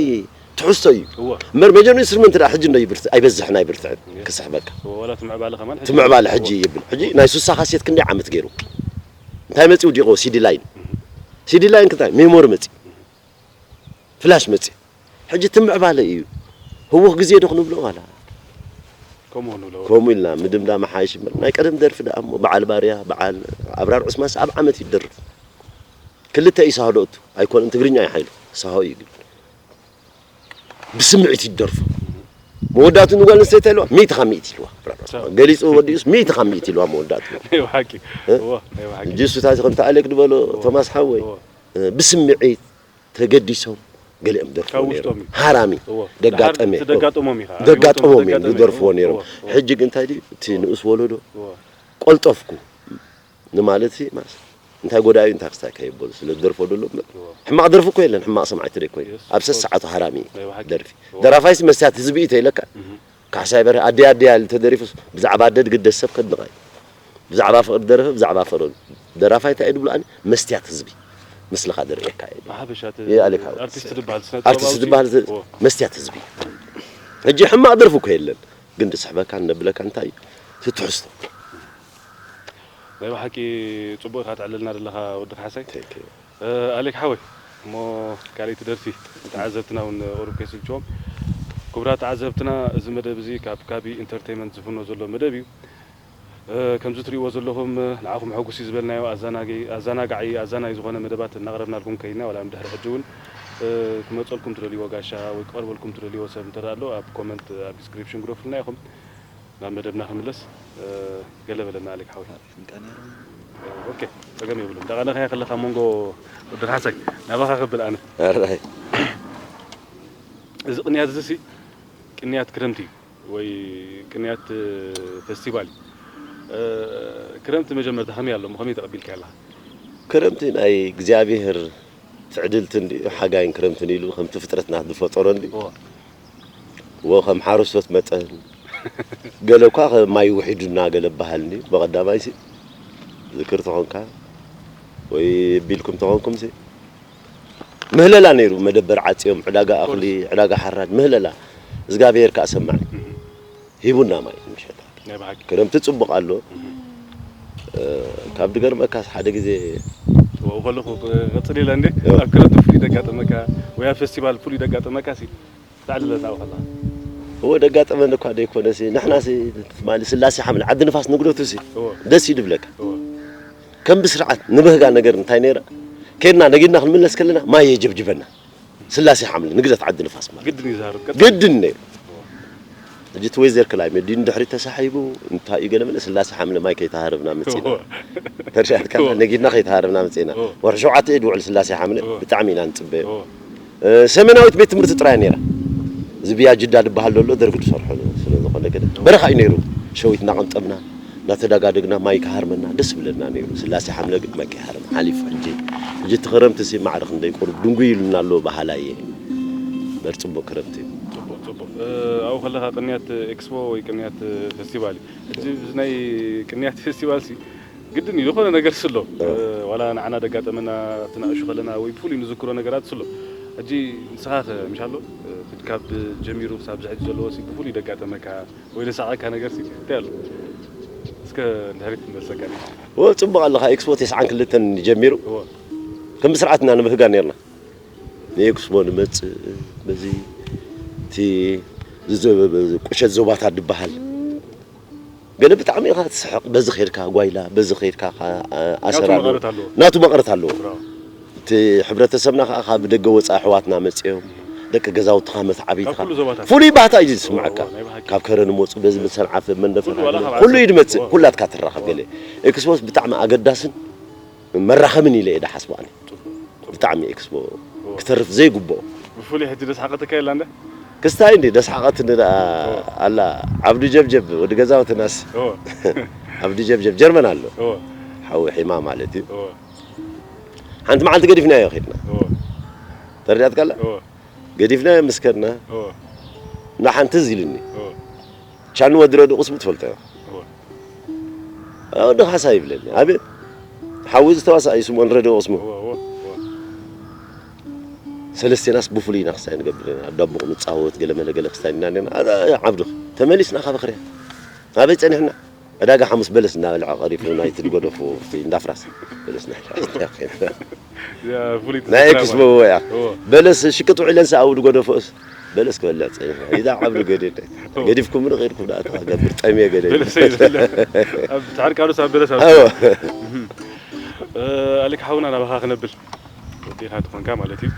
ትሕዝቶ እዩ። እወ። እምበር ሜጀር ኢንስትሩመንት ደኣ ሕጂ እንዶ ይብርት-፣ ኣይበዝሕን ኣይብርትዕን እየ። ክስሕበካ። እወ፣ ዋላ እቲ ምዕባለ ከማን ሕጂ እቲ ምዕባለ እወ። ሕጂ ይብል። ሕጂ ናይ ሱሳ ካሴት ክንደይ ዓመት ገይሩ? እንታይ መጺኡ ዲቆ ሲዲ ላይን? እህ። ሲዲ ላይን ክታይ ሜሞሪ መጺኡ። ፍላሽ መጺኡ። ሕጂ እቲ ምዕባለ እዩ። ህዉኽ ግዜ ዶ ክንብሎ ዋላ? ከምኡ ንብሎ። ከምኡ ኢልና ምድምዳም ሓይሽ እምበር። ናይ ቀደም ደርፊ ደኣ እሞ በዓል ባርያ፣ በዓል ኣብራር ዑስማንስ ኣብ ዓመት ይደርፍ። ክልተ እዩ ሳሆ ዶ እቱ? ኣይኮነን፣ ትግርኛ እዩ ሓይሉ። ሳሆ እዩ ግን። ብስምዒት ይደርፎ። መወዳቱ ንጓል ኣንስተይቲ ኢልዋ ሚእቲ ካብ ሚእቲ ኢልዋ። ገሊጹ ወዲኡስ ሚእቲ ካብ ሚእቲ ኢልዋ መወዳቱ። ናይ ብሓቂ እ? እዎ ናይ ብሓቂ ጅሱ ታዚ ከምቲ ኣሌክ ዝበሎ ቶማስ ሓወይ እዎ እ፣ ብስምዒት ተገዲሶም ገሊኦም ደርፍዎ ካብ ነይሮም። ውሽጦም እዩ። ሃራሚ እዎ ደጋጠመ ደሓር ደጋጠሞም ኢኻ ደጋጠሞም እዮም ደጋጠመ ዝደርፍዎ እዎ፣ ነይሮም። እዎ፣ እዎ። ሕጂ ግን እንታይ ድዩ እቲ ንኡስ ወለዶ እዎ ቆልጠፍኩ ንማለት ሲ ማስ እንታይ ጎዳዩ እንታይ ክስታይ ከይበሉ ስለ ዝደርፎ ደሎ እምበር እዎ ሕማቕ ደርፊ እኮ የለን። ሕማቕ ሰምዓይ ትደይ ኮይኑ የስ፣ ኣብ ኦፍኮርስ። ሰሰዓቱ ሃራሚ ናይ ብሓቂ ደርፊ እዎ ደራፋይሲ መስትያት ህዝቢ እዩ ተይለካ እህ፣ ካሕሳይ በርሀ ኣዲ ኣዲ ኣል ተደሪፉስ ብዛዕባ ኣደ ዝግደስ ሰብ ከድንቓ እዩ። ብዛዕባ ፍቕሪ ደረፈ ብዛዕባ ፍቕሪ ደራፋይ እንታይ እዩ ድብሉ ኣነ መስትያት ህዝቢ ምስልኻ ደርእየካ እዩ። ብሓፈሻ እቲ ይኣልካ ኣርቲስት ዝበሃል ስነ ኣርቲስት ጥበባዊ ዝበሃል እዎ። መስትያት ህዝቢ ሕጂ ሕማቕ ደርፊ እኮ የለን። ግን ድስሕበካ እነብለካ እንታይ እዩ ትትሕዝቶ ናይ ብሓቂ ጽቡቕ ኢኻ ትዕልልና ዘለኻ ወዲ ካሕሳይ Thank you። ኣሌክ ሓወይ እሞ ካልኣይቲ ደርፊ ተዓዘብትና እውን ቁሩብ ከይስልችዎም ክቡራት ተዓዘብትና እዚ መደብ እዚ ካብ ካቢ ኢንተርቴይመንት ዝፍኖ ዘሎ መደብ እዩ። ከምዚ ትሪእዎ ዘለኹም ንዓኹም ሕጉስ እዩ ዝበልናዮ ኣዘናጋዒ ኣዘናይ ዝኾነ መደባት እናቕረብናልኩም ከይድና ዋላ ድሕሪ ሕጂ እውን ክመፀልኩም ትደልይዎ ጋሻ ወይ ክቐርበልኩም ትደልይዎ ሰብ እንተ ኣሎ ኣብ ኮመንት ኣብ ዲስክሪፕሽን ግደፉልና ኢኹም። ናብ መደብና ክንምለስ። ገለ በለና ኣሌክ ሓወይ። ኣፍንቃ ነይሩ ኦኬ ጸገም የብሉን። እንዳቐነኻያ ከለኻ መንጎ ወዲ ካሕሳይ ናባኻ ከብል ኣነ ኣራይ እዚ ቅንያት እዚ ሲ ቅንያት ክረምቲ እዩ ወይ ቅንያት ፌስቲቫል እዩ። ክረምቲ መጀመርታ ከመይ ኣሎ ከመይ ተቐቢልካ ኣለኻ? ክረምቲ ናይ እግዚኣብሔር ትዕድልቲ እንዲ ሓጋይን ክረምትን ኢሉ ከምቲ ፍጥረትና ዝፈጠሮ እንዲ እዎ። ወ ከም ሓረስቶት መጠን ገለ እኳ ከም ማይ ውሒዱና ገለ በሃልኒ ብቐዳማይ ሲ ዝክር ተኾንካ ወይ ቢልኩም ተኾንኩም ሲ ምህለላ ነይሩ መደበር ዓፅዮም ዕዳጋ ኣኽሊ ዕዳጋ ሓራድ ምህለላ እግዚኣብሔር ከዓ ሰማዕ ሂቡና ማይ ምሸታ ናይ ብሓቂ ክረምቲ ፅቡቕ ኣሎ ካብ ድገርመካስ ሓደ ግዜ ወ ከለኹ ቀፅል ኢለ እንዴ እዎ። ኣብ ክረምቲ ፍሉይ ደጋጠመካ ወይ ኣብ ፌስቲቫል ፍሉይ ደጋጠመካ ሲ ተዕልለና ከላ እዎ ደጋጠመን እኳ ደይኮነሲ ንሕናሲ ትማሊ ስላሴ ሓምለ ዓዲ ንፋስ ንግደቱ ሲ እዎ ደስ ይድብለካ እዎ ከም ብስርዓት ንበህጋ ነገር እንታይ ነይራ ከድና ነጊድና ክንምለስ ከለና ማይ የጀብጅበና ስላሴ ሓምለ ንግደት ዓዲ ንፋስ ማለት ግድን እዩ ዝሃርብ ቀጥ ግድን ነይሩ ሕጂ እቲ ወይዘር ክላይሜት ድዩ ንድሕሪት ተሳሒቡ እንታይ እዩ ገለ መለ ስላሴ ሓምለ ማይ ከይተሃረብና መፂና ተርሻትካ ነጊድና ከይተሃረብና መፂና ወርሒ ሸውዓተ እዩ ድውዕል ስላሴ ሓምለ ብጣዕሚ ኢና ንፅበዮ ሰሜናዊት ቤት ትምህርቲ ጥራይ ነይራ እዚ ብያ ጅዳ ዝበሃል ዘሎ ደርጊ ዝሰርሖ ስለ ዝኾነ ገለ በረኻ እዩ ነይሩ ሸዊት እናቐንጠብና እናተዳጋደግና ማይ ክሃርመና ደስ ብለና ነይሩ ስላሴ ሓምለ ግን ማይ ከይሃርም ሓሊፉ ሕጂ ሕጂ እቲ ክረምቲ ሲ ማዕረ ክንደይ ቁሩብ ድንጉይ ኢሉና ኣሎ በሃላይ እየ በር ፅቡቅ ክረምቲ እዩ ፅቡቅ ፅቡቅ ኣብኡ ከለካ ቅንያት ኤክስፖ ወይ ቅንያት ፌስቲቫል እዩ እዚ ናይ ቅንያት ፌስቲቫል ሲ ግድን እዩ ዝኾነ ነገር ስሎ ዋላ ንዓና ደጋጠመና ትናእሹ ከለና ወይ ብፍሉይ ንዝክሮ ነገራት ስሎ ሕጂ ንስኻ ከ ምሻሎ ካብ ጀሚሩ ክሳብ ዝሕጂ ዘለዎ ሲ ብፍሉይ ደጋጠመካ ወይ ደሳቐካ ነገር ሲ እንታይ ኣሎ እስከ ድሕሪት ንመልሰካ ወ ፅቡቅ ኣለካ ኤክስፖ ተስዓን ክልተን ጀሚሩ ከም ብስርዓት ኢና ንብህጋ ነርና ንኤክስፖ ንመፅእ በዚ እቲ ቁሸት ዞባታት ዝበሃል ገለ ብጣዕሚ ኢኻ ትስሕቕ በዚ ኸድካ ጓይላ በዚ ኸድካ ኣሰራሎ መቐረት ኣለዎ። ናቱ መቐረት ኣለዎ ብራቮ። እቲ ሕብረተሰብና ከዓ ካብ ደገ ወፃኢ ኣሕዋትና መፅኦም ደቂ ገዛውትኻ መትዓቢትኻ ካብ ኩሉ ዞባታት። ፍሉይ ባህታ እዩ ዝስምዐካ ናይ ብሓቂ። ካብ ከረን መፁ በዚ መሰንዓፈ መንደፈ ኩሉ ዋላ ካብ ኩሉ ዓዲ እዩ ዝመፅእ ወ- ኩላትካ ትራኸብ ገለ ኤክስፖስ ብጣዕሚ ኣገዳስን መራኸብን ኢለ እየ ደሓስቦ ኣነ ብጣዕሚ ኤክስፖ ክተርፍ ዘይግብኦ ብፍሉይ ሕጂ ደስሓቐተካ የላ እንደ ክስታይ እንዲ ደስሓቐትኒ ደኣ ኣላ ዓብዱ ጀብጀብ ወዲ ገዛውትናስ እዎ ዓብዱ ጀብጀብ ጀርመን ኣሎ እዎ ሓዊ ሒማ ማለት እዩ እዎ ሓንቲ መዓልቲ ገዲፍናዮ ኸድና እዎ ተረዳትካላ እዎ ገዲፍናዮ ምስ ከድና እዎ ንሓንቲ እዚ ኢልኒ እዎ ቻኑ ወዲ ረዱ ቅስሙ ትፈልጦ እዎ ወዲ ካሳ ይብለኒ ኣቤት ሓዊ ዝተዋሳ እዩ ስምኦን ረዱ ቅስሙ እዎ እዎ እዎ ሰለስቴናስ ብፍሉይ ኢና ክሳይ ንገብር ኢና ኣብ ዳቦቕ ንፃወት ገለ መለ ገለ ክሳይ ኢና ነና ዓብዱ ተመሊስና ካብ ክርያ ኣበይ ፀኒሕና ዕዳጋ ሓሙስ በለስ እናበልዐ ቀሪፉ ናይቲ ዝገደፎ እንዳፍራስ በለስ ናይ ፍሉይ ናይ ኤክስፖ ወያ እዎ በለስ ሽቅጥ ውዒለን ሰኣው ዝገደፎስ በለስ ክበልዕ ፀኒሐ ኢዛ ዓብዱ ገዲድ ገዲፍኩም ርቕ ኢልኩም ዳኣ ተገብር ጠምየ ገለ በለሰይ ዝብለ ኣብ ጻዕርቃኑስ ኣብ በለስ ኣብ ኣዎ ኣሊክ ሓውና ናባኻ ክነብል ወዲኻ ትኾንካ ማለት እዩ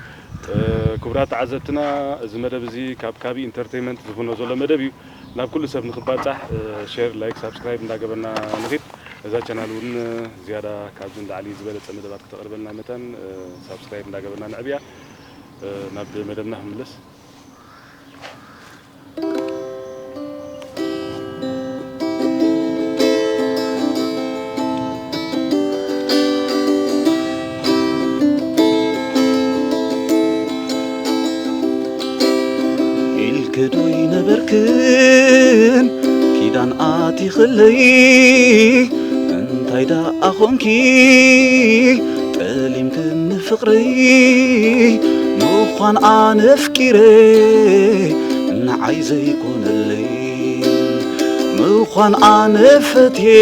ክቡራት ተዓዘብትና፣ እዚ መደብ እዚ ካብ ካቢ ኢንተርቴይንመንት ዝፍኖ ዘሎ መደብ እዩ። ናብ ኩሉ ሰብ ንክባጻሕ ሼር፣ ላይክ፣ ሳብስክራይብ እንዳገበርና ንኺድ። እዛ ቻናል እውን ዝያዳ ካብዚ ንላዕሊ ዝበለጸ መደባት ክተቕርበልና መታን ሳብስክራይብ እንዳገበርና ንዕብያ። ናብ መደብና ክንምለስ። ኢልኪ ዶ ይነበርክን ኪዳን ኣቲኽለይ? እንታይ ደኣ ኾንኪ ጠሊምክኒ ፍቕረይ? ምዃን ኣነ ኣፍቂረ ንዓይ ዘይኮነለይ፣ ምዃን ኣነ ፈትየ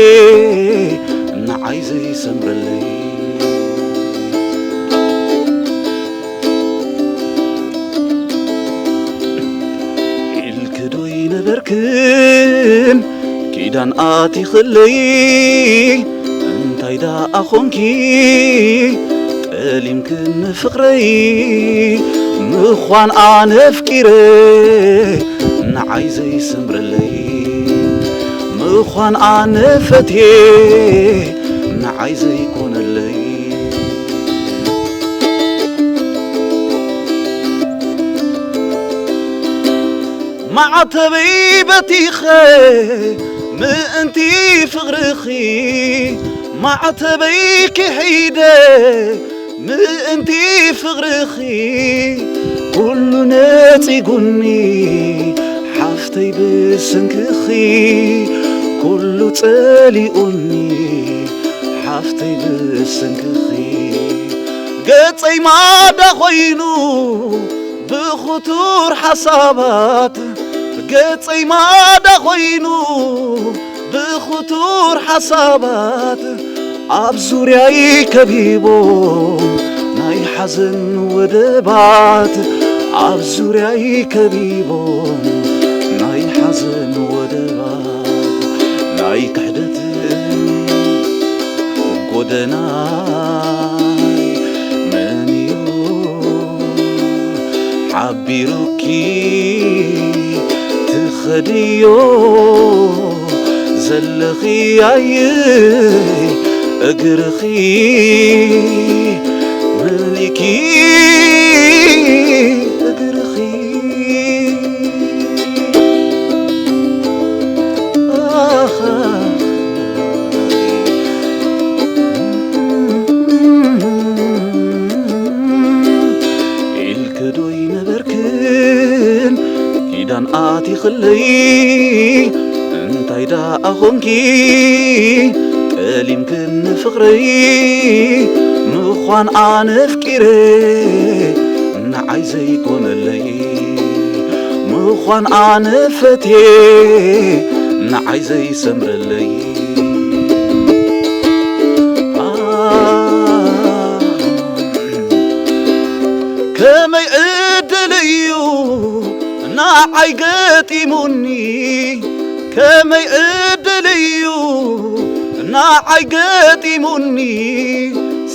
ንዓይ ዘይሰምረለይ። ኢልኪ ዶ ይነበርክን ኪዳን ኣቲኽለይ? እንታይ ደኣ ኾንኪ ጠሊምክኒ ፍቕረይ? ምዃን ኣነ ኣፍቂረ ንዓይ ዘይሰምረለይ፣ ምዃን ኣነ ፈትየ ንዓይ ዘይኮነለይ። ማዕተበይ በቲኸ ምእንቲ ፍቕርኺ፣ ማዕተበይ ክሒደ ምእንቲ ፍቕርኺ፣ ኩሉ ነጺጉኒ ሓፍተይ ብሰንክኺ፣ ኩሉ ጸሊኡኒ ሓፍተይ ብሰንክኺ። ገጸይ ማዳ ኾይኑ ብኽቱር ሓሳባት፣ ገጸይ ማዳ ኾይኑ ብኽቱር ሓሳባት፣ ኣብ ዙርያይ ከቢቦም ናይ ሓዘን ወደባት፣ ኣብ ዙርያይ ከቢቦም ናይ ሓዘን ወደባት፣ ናይ ክሕደት ጎደናይ መን እዩ ሓቢሩኪ ትኸድዮ ዘለኺ? ኣየይ እግርኺ መሊኪ እግርኺ። ኢልኪ ዶ ይነበርክን ኪዳን ኣቲኽለይ? እንታይ ደኣ ኾንኪ ጠሊምክኒ ፍቕረይ? ምዃን ኣነ ኣፍቂረ ንዓይ ዘይኮነለይ፣ ምዃን ኣነ ፈትየ ንዓይ ዘይሰምረለይ። ከመይ ዕድል እዩ ንዓይ ገጢሙኒ፣ ከመይ ዕድል እዩ ንዓይ ገጢሙኒ።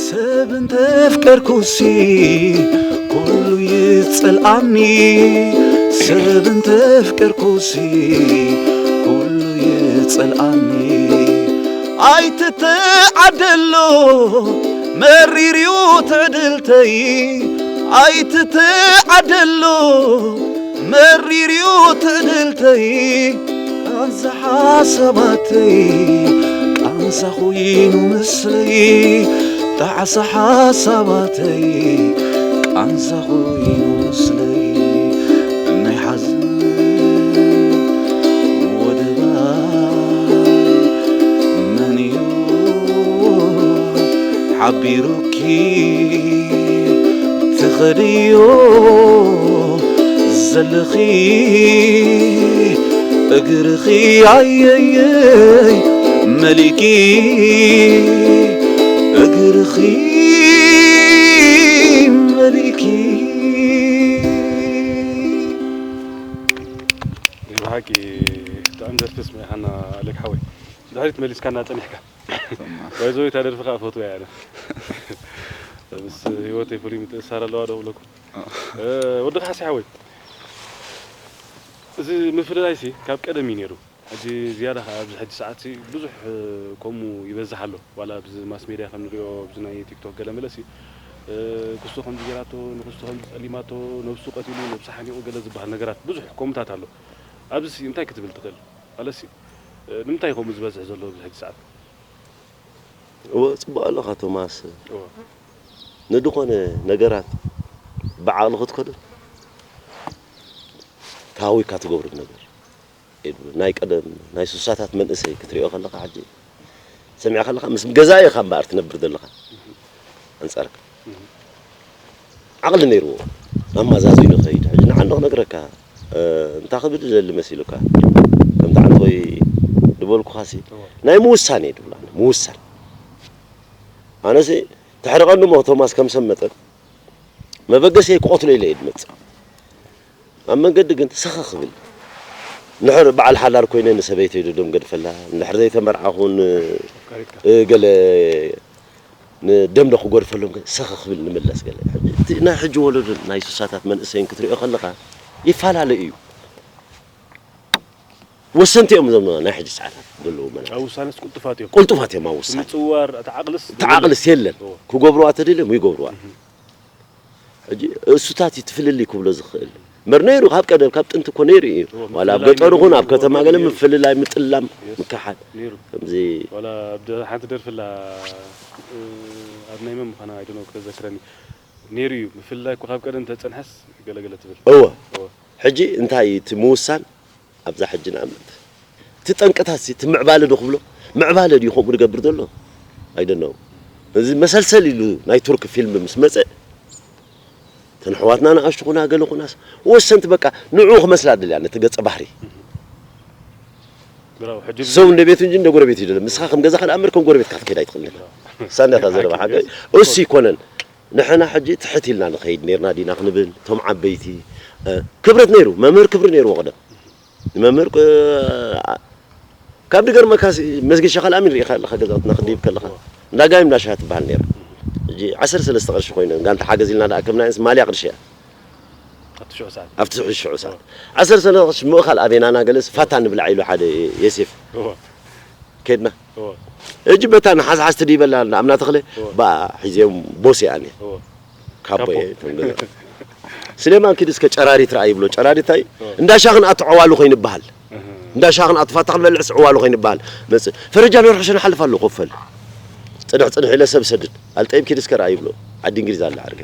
ሰብ እንተፍቀርኩሲ ኩሉ ይጸልኣኒ፣ ሰብ እንተፍቀርኩሲ ኩሉ ይጸልኣኒ። ኣይትተዓደሎ መሪርዩ ትዕድልተይ፣ ኣይትተዓደሎ መሪርዩ ትዕድልተይ። ቃንዛ ሓሳባተይ ቃንዛ ኮይኑ ምስለይ፣ ጣዕሳ ሓሳባተይ ቃንዛ ኮይኑ ምስለይ። ናይ ሓዘን ወደባይ መን እዩ ሓቢሩኪ ትኸድዮ ዘለኺ? እግርኺ ኣየየይ መሊኪ፣ እግርኺ መሊኪ። ብሓቂ ብጣዕሚ ዘፍስም ኢኻ ኣሌክ ሓወይ። ድሕሪት መሊስካና ጸኒሕካ። ባይዘወይ እታ ደርፊ ከዓ ፈትወያ ኣነ። ምስ ህይወተይ ፍሉይ ምትእስሳር ኣለዋ ዶ እብለኩም። እ፣ ወዲ ካሕሲ ሓወይ፣ እዚ ምፍልላይሲ ካብ ቀደም እዩ ነይሩ። ሕጂ ዝያዳ ከኣ ኣብዚ ሕጂ ሰዓትሲ ብዙሕ፣ እ፣ ከምኡ ይበዝሕ ኣሎ። ዋላ ኣብዚ ማስ ሜድያ ከም ንሪኦ፣ ኣብዚ ናይ ቲክቶክ ገለ መለሲ፣ እ፣ ክስቶ ከምዚ ገይራቶ፣ ንክስቶ ከምዚ ጸሊማቶ፣ ነብሱ ቀቲሉ፣ ነብሱ ሓኒቑ ገለ ዝበሃል ነገራት ብዙሕ ከምኡታት ኣሎ። ኣብዚሲ እንታይ ክትብል ትኽእል? ማለትሲ፣ እ፣ ንምንታይ ከምኡ ዝበዝሕ ዘሎ ኣብዚ ሕጂ ሰዓት? እወ፣ ጽቡቕ ኣለኻ ቶማስ። እወ። ንድኾነ ነገራት ብዓቕሊ ክትከዶ ተሃዊካ ትገብሮ ነገር። ናይ ቀደም ናይ ስሳታት መንእሰይ ክትሪኦ ከለኻ፣ ሕጂ ሰሚዕ ከለኻ ምስ ገዛኢ ኢኻ እምበኣር ትነብር ዘለኻ። ኣንጻርካ ዓቕሊ ነይርዎ፣ ኣመዛዚኑ ይኸይድ። ሕጂ ንዓንዶ ክነግረካ፣ እ፣ እንታይ ክብል ዝደሊ መሲሉካ? ከምቲ ዓንቶይ ዝበልኩኻሲ፣ እወ። ናይ ምውሳን እየ ድብላ፣ ምውሳን። ኣነሲ ትሕርቐኒ እሞ ቶማስ ከም ሰብ መጠን፣ መበገሲየይ ክቐትሎ ኢለ እየ ዝመጽእ። ኣብ መንገዲ ግን ሰኸ ክብል። እንድሕር በዓል ሓዳር ኮይነ ንሰበይተይ ዶ ደም ገድፈላ፣ እንድሕር ዘይተመርዓኹን፣ ኣፍቃሪትካ። እ፣ ገለ ንደም ዶ ክጎድፈሎም ግን ሰኸ ክብል ንምለስ ገለ። ሕጂ እቲ ናይ ሕጂ ወለዶ ናይ ስሳታት መንእሰይን ክትሪኦ ከለኻ ይፈላለ እዩ። ወሰንቲ እዮም እዞም ናይ ሕጂ ሰዓታት ዘለዉ መናእሰይ። ኣብ ውሳነስ ቅልጡፋት እዮም። ቅልጡፋት እዮም ኣብ ውሳነ። ምጽዋር፣ እቲ ዓቕልስ እቲ ዓቕልስ የለን። እዎ። ክገብርዋ ተደልዮም ይገብርዋ። እህ። ሕጂ እሱታት እዩ እቲ ፍልልይ ክብሎ ዝኽእል። እምበር ነይሩ፣ ካብ ቀደም፣ ካብ ጥንቲ እኮ ነይሩ እዩ። እዎ፣ ዋላ ኣብ ምፍልላይ ገጠር ይኹን ኣብ ነይሩ፣ ከተማ ገለ ነይሩ። ምፍልላይ፣ ምጥላም፣ የስ፣ ምክሓድ። ነይሩ። ከምዚ ዋላ ኣብ ደ-፣ ሓንቲ ደርፊ ኣላ፣ እ፣ ኣብ ናይ መን ምዃና፣ I don't know፣ ክተዘክረኒ። ነይሩ እዩ። ምፍልላይ እኮ ካብ ቀደም ተጸንሐስ ገለ ገለ ትብል። እወ። እወ። ሕጂ እንታይ እቲ ምውሳን ኣብዛ ሕጂ ንኣብነት እቲ ጠንቅታት ሲ፣ እቲ ምዕባለ ዶ ክብሎ? ምዕባለ ድዩ ከምኡ ዝገብር ዘሎ? I don't know። እዚ መሰልሰል ኢሉ ናይ ቱርክ ፊልም ምስ መጸ፣ እተን ኣሕዋትና ንኣሽቱ ኩና፣ ገለ ኩናስ፣ ወሰንቲ በቃ ንዕኡ ክመስላ ደልያ፣ ነቲ ገጸ ባህሪ። ብራው፣ ሕጂ ሰብ እንደ ቤቱ እንጂ እንደ ጎረቤቱ ይደለም። ንስኻ ከም ገዛኻ ደኣ እምበር ከም ጎረቤትካ ክትከይድ ኣይትኽእልን ኢኻ። ብራው። እሳ እንዲያታ ዘረባ ሓቂ። ሓቂ። እሱ ይኮነን። ንሕና ሕጂ ትሕት ኢልና ንኸይድ ነይርና ዲና ክንብል፣ እቶም ዓበይቲ፣ እ፣ ክብረት ነይሩ፣ መምህር ክብሪ ነይርዎ ቀደም። ንመምህር፣ እ፣ ኣ-፣ ካብ ድገርመካ ሲ፣ መስጊድ ሸኻል ኣሚን ርኢኻ ኣለኻ፣ ገዛውትና ክድይብ ከለኻ። እንዳ ጋይም እንዳ ሻሂ ትበሃል ነይራ። ሕጂ ዓሰርተ ሰለስተ ቅርሺ ኮይነን፣ ጋንታ ሓገዝ ኢልና ደኣ ከምና ማልያ ቅርሺ እያ። ኣብቲ ሽዑ ሰዓት። ኣብቲ ሽዑ ሰዓት። ዓሰርተ ሰለስተ ቅርሺ ምእኻል ኣቤናና ገለስ ፋታ ንብላዕ ኢሉ ሓደ የሴፍ። እዎ። ከድና። እዎ። እጂ በታ ንሓዝሓዝ ትድይበላ እንዳ ኣምና ተኽለ፣ እዎ። ብኣ ሒዘዮም ቦስ እያ ኣነ። እዎ። ካቦ ካቦ። እየ፣ እቶም ገዛ። ስሌማን ኪድ እስከ ጨራሪት ረኣ ይብሎ። ጨራሪት እንታይ? እዎ። እንዳ ሻኽን ኣቲ ዕዋሉ ኮይኑ ይበሃል። እህ። እንዳ ሻኽን ኣቲ ፋታ ክንበልዕስ ዕዋሉ ኮይኑ ይበሃል። መጽእ። ፈረጃ ነርሑ ሸነ ሓልፍ ኣሎ ኮፈል። ጽንሕ ጽንሕ ኢለ ሰብ ሰድድ። ኣልጠይብ ኪድ እስከ ረኣ ይብሎ። ዓዲ እንግሊዝ ኣላ ዓርገ።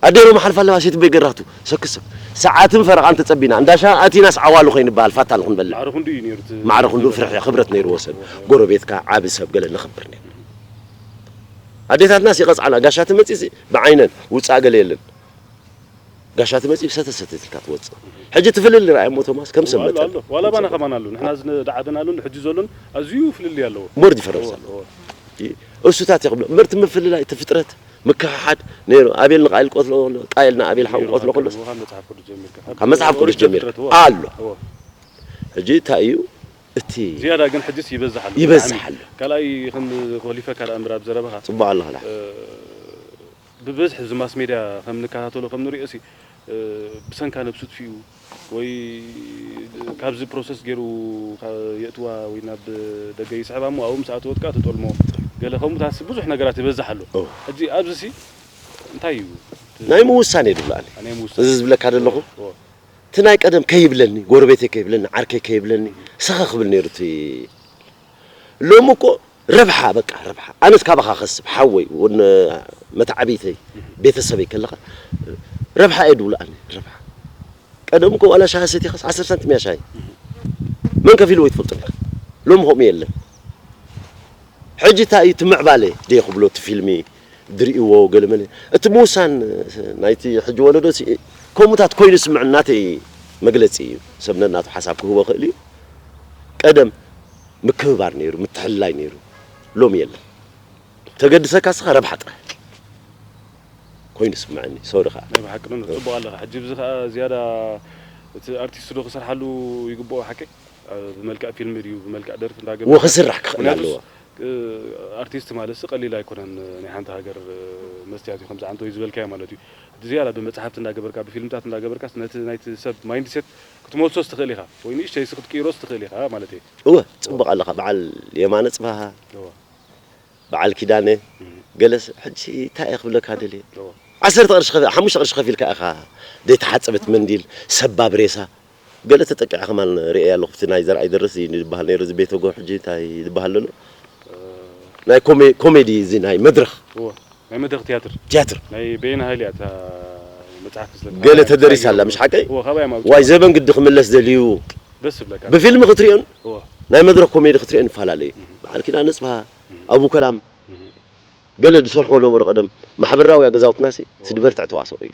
ኣዴ ሮማ ሓልፋ ኣለዋ፣ ሴት በይ ገራቱ። ሰክሰ። ሰዓትን ፈረቓን ተጸቢና። እንዳ ሻኽን ኣቲናስ ዓዋሉ ኮይኑ ይበሃል። ፋታ ንኽንበልዕ። ማዕረ ክንዱ እዩ ነይሩ እቲ ማዕረ ክንዱ ፍርሒ ክብረት ነይርዎ ሰብ። ጎረቤትካ ዓቢ ሰብ ገለ ነኽብር ነይሩ። ኣዴታትናስ ይቐጽዓና። ጋሻ ትመጽእ ብዓይነን ውጻእ ገለ የለን። ጋሻ ትመጽእ ሰተ ሰተ ኢልካ ትወጽእ። ሕጂ ትፍልል ርኣይ እሞ ቶማስ ከም ሰብ ኣሎ፣ መጠን። ኣሎ። ዋላ ባና ከማን ኣሎ። ንሕና ዝነ-፣ ዝዓበናሉን ሕጂ ዘሎን ኣዝዩ ፍልልይ ኣለዎ። ሞር ዲፈረንስ እዎ፣ ኣለዎ። እዎ። እ-፣ እሱታት ይኽብሎ። እምበር እቲ ምፍልላይ፣ እቲ ፍጥረት፣ ምክሕሓድ ነይሩ። ኣቤል ንቃይል ቆትሎ ከሎ፣ ቃይል ንኣቤል ሓው ነይሩ፣ ቆትሎ ካብ ከሎስ፣ ቀደም ካብ መጽሓፍ ቅዱስ ጀሚርካ። ካብ መጽሓፍ ቅዱስ ኦሪት ጀሚርካ። ዘፍጥረት፣ እዎ። ኣሎ። እዎ። ሕጂ እንታይ እዩ እቲ ዝያዳ ግን ሕጅስ ይበዝሕ ኣሎ። ይበዝሕ ብጣዕሚ ኣሎ። ካልኣይ ከም ኮሊፈካ ደኣ እምበር ኣብ ዘረባኻ፣ ጽቡቕ ኣለኻ። እ፣ ብብዝሒ እዚ ማስ ሜድያ ከም ንከታተሎ ከም ንሪኦ ሲ፣ እ፣ ብሰንካ ነብሱ ጥፊኡ ወይ ካብዚ ፕሮሰስ ገይሩ ካ-፣ የእትዋ ወይ ናብ ደገ ይስሕባ እሞ ኣብኡ ምስ ኣተወት ከኣ ትጠልሞ። ገለ ከምኡታትሲ ብዙሕ ነገራት ይበዝሕ ኣሎ። ኦ። ሕጂ ኣብዚሲ እንታይ እዩ? ናይ ምውሳን እየ ድብሎ ኣነ። ናይ ምውሳን። እዚ ዝብለካ ዘለኹ፣ ኦ። እቲ ናይ ቀደም ከይብለኒ፣ ጎረቤተይ ከይብለኒ፣ ዓርከይ ከይብለኒ፣ ሰኸ ክብል ነይሩ እቲ ሎሚ እኮ ረብሓ፣ በቃ ረብሓ። ኣነስ ካባኻ ከስብ፣ ሓወይ፣ ወነ መተዓብይተይ፣ ቤተሰበይ ከለኻ፣ ረብሓ እየ ድብሎ ኣነ፣ ረብሓ። ቀደም እኮ ዋላ ሻሂ ሰቲኻስ ዓሰርተ ሳንቲም እያ ሻሂ። መን ከፊልዎ ይትፈልጡ ኢኻ። ሎሚ ከምኡ የለን። ሕጂ እንታይ እዩ እቲ ምዕባለ ድየ ክብሎ እቲ ፊልሚ ድርእይዎ ገለ መለ። እቲ ምውሳን ናይቲ ሕጂ ወለዶ ሲ-፣ ከምኡታት ኮይኑ ዝስምዕ ናተይ መግለጺ እዩ። ሰብ ነናቱ ሓሳብ ክህቦ ክእል እዩ። ቀደም ምክብባር ነይሩ፣ ምትሕልላይ ነይሩ። ሎሚ የለን። ተገድሰካ ስኻ ረብሓ ጥራሕ ኮይኑ ስምዐኒ። ሶሪ ኸኣ። ናይ ብሓቂ ነው፣ ጽቡቕ ኣለኻ። ሕጂ ብዚ ኸኣ ዝያዳ እቲ ኣርቲስት ዶ ክሰርሓሉ ይግብኦ ሓቂ? እ፣ ብመልክዕ ፊልም ድዩ፣ ብመልክዕ ደርፊ እንዳገበረ? ወ-፣ ክስራሕ ክኽእል ምኽንያቱስ ኣለዎ። ኣርቲስት ማለት ቀሊል ኣይኮነን። ናይ ሓንቲ ሃገር መስትያት እዩ ከምዚ ዓንተ ወይ ዝበልካዮ ማለት እዩ። ዝያዳ ብመጽሓፍቲ እንዳገበርካ ብፊልምታት እንዳገበርካ ነቲ ናይቲ ሰብ ማይንድሴት ክትመልሶ ትኽእል ኢኻ ወይ ንእሽተይሲ ክትቅይሮስ ትኽእል ኢኻ ማለት እዩ። እወ ጽቡቕ ኣለኻ። በዓል የማነ ጽባሃ፣ በዓል ኪዳነ፣ ገለስ ሕጂ እንታይ እየ ክብለካ ደልየ፣ ዓሰርተ ቅርሺ ሓሙሽተ ቅርሺ ከፊልካ ኢኻ ዘይተሓፀበት መንዲል፣ ሰባብ ሬሳ፣ ገለ ተጠቂዐ ከማን ርእየ ኣለኹ። እቲ ናይ ዘርኣይ ደርስ እዩ ዝበሃል ነይሩ፣ እዚ ቤተ ጎ ሕጂ እንታይ ዝበሃል ዘሎ ናይ ኮሜዲ፣ እዚ ናይ መድረኽ ናይ መድረኽ ትያትር ትያትር ናይ በየነ ሃይለ እያ እታ መጽሓፍ ስለ ገለ ተደሪሳ ኣላ፣ ምሽ ሓቀይ? እዎ፣ ካባይ ማውጽ ዋይ ዘበን ግዲ ክምለስ ደልዩ ደስ ብለካ። ብፊልም ክትሪኦን እዎ። ናይ መድረኽ ኮሜዲ ክትሪኦን ይፈላለዩ። በዓል ኪዳነ ጽብሃ፣ ኣቡ ከላም፣ ገለ ዝሰርሕዎ ነበሩ ቀደም። ማሕበራዊ ገዛውትናሲ ስድበርትዕ ተዋስኦ እዩ።